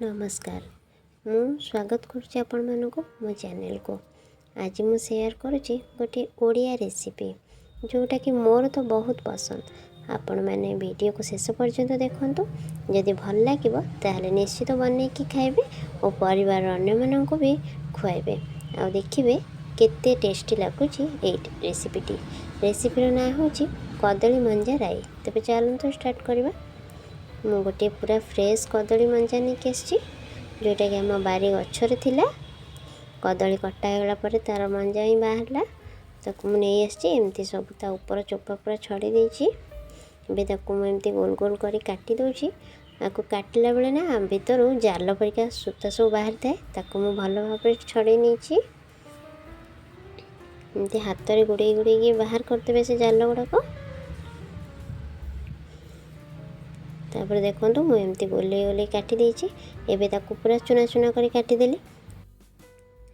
ନମସ୍କାର, ମୁଁ ସ୍ୱାଗତ କରୁଛି ଆପଣମାନଙ୍କୁ ମୋ ଚ୍ୟାନେଲକୁ। ଆଜି ମୁଁ ସେୟାର କରୁଛି ଗୋଟିଏ ଓଡ଼ିଆ ରେସିପି, ଯେଉଁଟାକି ମୋର ତ ବହୁତ ପସନ୍ଦ। ଆପଣମାନେ ଭିଡ଼ିଓକୁ ଶେଷ ପର୍ଯ୍ୟନ୍ତ ଦେଖନ୍ତୁ। ଯଦି ଭଲ ଲାଗିବ, ତାହେଲେ ନିଶ୍ଚିତ ବନେଇକି ଖାଇବେ ଓ ପରିବାରର ଅନ୍ୟମାନଙ୍କୁ ବି ଖୁଆଇବେ ଆଉ ଦେଖିବେ କେତେ ଟେଷ୍ଟି ଲାଗୁଛି ଏଇ ରେସିପିଟି। ରେସିପିର ନାଁ ହେଉଛି କଦଳୀ ମଞ୍ଜା ରାଇ। ତେବେ ଚାଲନ୍ତୁ ଷ୍ଟାର୍ଟ କରିବା। ମୁଁ ଗୋଟିଏ ପୁରା ଫ୍ରେଶ୍ କଦଳୀ ମଞ୍ଜା ନେଇକି ଆସିଛି, ଯେଉଁଟାକି ଆମ ବାରି ଗଛରେ ଥିଲା। କଦଳୀ କଟା ହେଇଗଲା ପରେ ତା'ର ମଞ୍ଜା ହିଁ ବାହାରିଲା। ତାକୁ ମୁଁ ନେଇ ଆସିଛି। ଏମିତି ସବୁ ତା ଉପର ଚୋପା ପୁରା ଛଡ଼େଇ ଦେଇଛି। ଏବେ ତାକୁ ମୁଁ ଏମିତି ଗୋଲ ଗୋଲ କରି କାଟି ଦେଉଛି। ଆକୁ କାଟିଲା ବେଳେ ନା ଭିତରୁ ଜାଲ ପରିକା ସୂତା ସବୁ ବାହାରିଥାଏ, ତାକୁ ମୁଁ ଭଲ ଭାବରେ ଛଡ଼େଇ ନେଇଛି। ଏମିତି ହାତରେ ଗୁଡ଼େଇ ଗୁଡ଼େଇକି ବାହାର କରିଦେବେ ସେ ଜାଲ ଗୁଡ଼ାକ। ତାପରେ ଦେଖନ୍ତୁ, ମୁଁ ଏମିତି ଗୋଲେଇ ଗୋଲେଇ କାଟି ଦେଇଛି। ଏବେ ତାକୁ ପୁରା ଚୁନା ଚୁନା କରି କାଟିଦେଲି।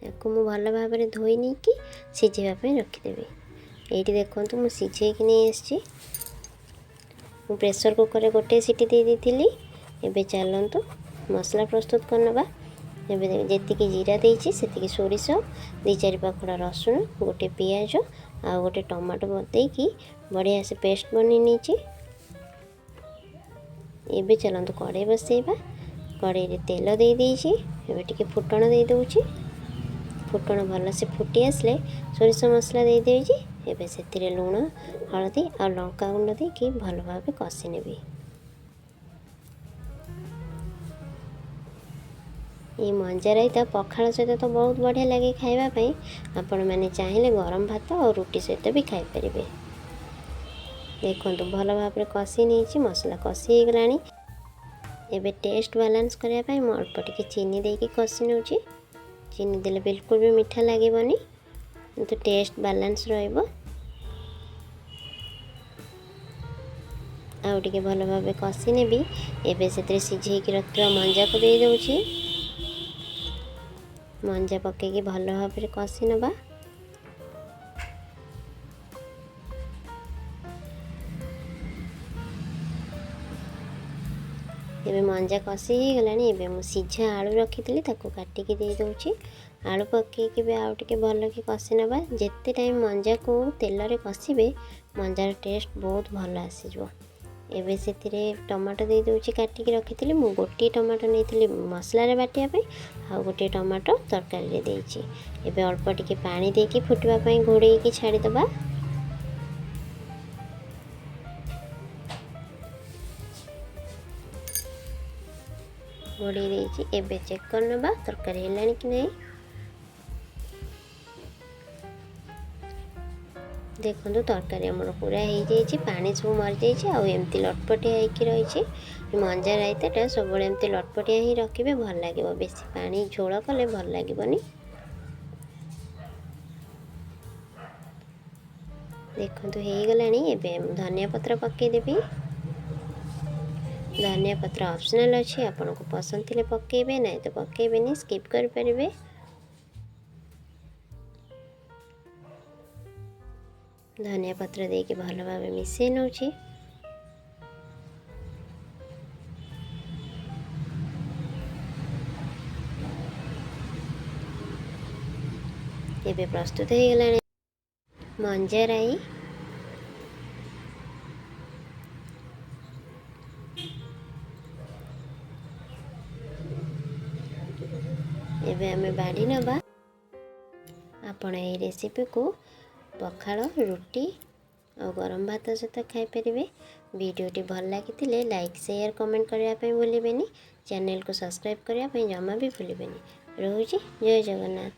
ତାକୁ ମୁଁ ଭଲ ଭାବରେ ଧୋଇ ନେଇକି ସିଝେଇବା ପାଇଁ ରଖିଦେବି। ଏଇଠି ଦେଖନ୍ତୁ, ମୁଁ ସିଝେଇକି ନେଇ ଆସିଛି। ମୁଁ ପ୍ରେସର୍ କୁକର୍ରେ ଗୋଟିଏ ସିଟି ଦେଇ ଦେଇଥିଲି। ଏବେ ଚାଲନ୍ତୁ ମସଲା ପ୍ରସ୍ତୁତ କରିନେବା। ଏବେ ଯେତିକି ଜିରା ଦେଇଛି, ସେତିକି ସୋରିଷ, ଦୁଇ ଚାରି ପାଖୁଡ଼ା ରସୁଣ, ଗୋଟେ ପିଆଜ ଆଉ ଗୋଟେ ଟମାଟୋ ଦେଇକି ବଢ଼ିଆ ସେ ପେଷ୍ଟ ବନେଇ ନେଇଛି। ଏବେ ଚାଲନ୍ତୁ କଡ଼େଇ ବସେଇବା। କଡ଼େଇରେ ତେଲ ଦେଇ ଦେଇଛି। ଏବେ ଟିକେ ଫୁଟଣ ଦେଇ ଦେଉଛି। ଫୁଟଣ ଭଲସେ ଫୁଟି ଆସିଲେ ସୋରିଷ ମସଲା ଦେଇ ଦେଇଛି। ଏବେ ସେଥିରେ ଲୁଣ, ହଳଦୀ ଆଉ ଲଙ୍କା ଗୁଣ୍ଡ ଦେଇକି ଭଲ ଭାବେ କଷି ନେବି। ଏଇ ମଞ୍ଜା ରାଇତା ପଖାଳ ସହିତ ତ ବହୁତ ବଢ଼ିଆ ଲାଗେ ଖାଇବା ପାଇଁ। ଆପଣମାନେ ଚାହିଁଲେ ଗରମ ଭାତ ଆଉ ରୁଟି ସହିତ ବି ଖାଇପାରିବେ। ଦେଖନ୍ତୁ, ଭଲ ଭାବରେ କଷି ନେଇଛି। ମସଲା କଷି ହେଇଗଲାଣି। ଏବେ ଟେଷ୍ଟ ବାଲାନ୍ସ କରିବା ପାଇଁ ମୁଁ ଅଳ୍ପ ଟିକେ ଚିନି ଦେଇକି କଷି ନେଉଛି। ଚିନି ଦେଲେ ବିଲକୁଲ ବି ମିଠା ଲାଗିବନି, କିନ୍ତୁ ଟେଷ୍ଟ ବାଲାନ୍ସ ରହିବ। ଆଉ ଟିକେ ଭଲ ଭାବେ କଷି ନେବି। ଏବେ ସେଥିରେ ସିଝେଇକି ରଖିଥିବା ମଞ୍ଜାକୁ ଦେଇ ଦେଉଛି। ମଞ୍ଜା ପକେଇକି ଭଲ ଭାବରେ କଷି ନେବା। ଏବେ ମଞ୍ଜା କଷି ହେଇଗଲାଣି। ଏବେ ମୁଁ ସିଝା ଆଳୁ ରଖିଥିଲି, ତାକୁ କାଟିକି ଦେଇଦେଉଛି। ଆଳୁ ପକେଇକି ବି ଆଉ ଟିକେ ଭଲକି କଷି ନେବା। ଯେତେ ଟାଇମ୍ ମଞ୍ଜାକୁ ତେଲରେ କଷିବେ, ମଞ୍ଜାର ଟେଷ୍ଟ ବହୁତ ଭଲ ଆସିଯିବ। ଏବେ ସେଥିରେ ଟମାଟୋ ଦେଇଦେଉଛି, କାଟିକି ରଖିଥିଲି। ମୁଁ ଗୋଟିଏ ଟମାଟୋ ନେଇଥିଲି ମସଲାରେ ବାଟିବା ପାଇଁ ଆଉ ଗୋଟିଏ ଟମାଟୋ ତରକାରୀରେ ଦେଇଛି। ଏବେ ଅଳ୍ପ ଟିକେ ପାଣି ଦେଇକି ଫୁଟିବା ପାଇଁ ଘୋଡ଼େଇକି ଛାଡ଼ିଦେବା। ଘୋଡ଼େଇ ଦେଇଛି। ଏବେ ଚେକ୍ କରିନେବା ତରକାରୀ ହେଲାଣି କି ନାହିଁ। ଦେଖନ୍ତୁ, ତରକାରୀ ଆମର ପୁରା ହେଇଯାଇଛି। ପାଣି ସବୁ ମରିଯାଇଛି ଆଉ ଏମିତି ଲଟପଟିଆ ହେଇକି ରହିଛି। ମଞ୍ଜା ରାଇତାଟା ସବୁବେଳେ ଏମିତି ଲଟପଟିଆ ହିଁ ରଖିବେ, ଭଲ ଲାଗିବ। ବେଶୀ ପାଣି ଝୋଳ କଲେ ଭଲ ଲାଗିବନି। ଦେଖନ୍ତୁ, ହେଇଗଲାଣି। ଏବେ ମୁଁ ଧନିଆ ପତ୍ର ପକାଇଦେବି। ଧନିଆ ପତ୍ର ଅପସନାଲ୍ ଅଛି। ଆପଣଙ୍କୁ ପସନ୍ଦ ଥିଲେ ପକାଇବେ, ନାହିଁ ତ ପକାଇବେନି, ସ୍କିପ୍ କରିପାରିବେ। ଧନିଆ ପତ୍ର ଦେଇକି ଭଲ ଭାବେ ମିଶାଇ ନେଉଛି। ଏବେ ପ୍ରସ୍ତୁତ ହେଇଗଲାଣି ମଞ୍ଜା ରାଇ। ଏବେ ଆମେ ବାଢ଼ି ନେବା। ଆପଣ ଏହି ରେସିପିକୁ ପଖାଳ, ରୁଟି ଆଉ ଗରମ ଭାତ ସହିତ ଖାଇପାରିବେ। ଭିଡ଼ିଓଟି ଭଲ ଲାଗିଥିଲେ ଲାଇକ୍, ସେୟାର, କମେଣ୍ଟ କରିବା ପାଇଁ ଭୁଲିବେନି। ଚ୍ୟାନେଲକୁ ସବସ୍କ୍ରାଇବ୍ କରିବା ପାଇଁ ଜମା ବି ଭୁଲିବେନି। ରହୁଛି, ଜୟ ଜଗନ୍ନାଥ।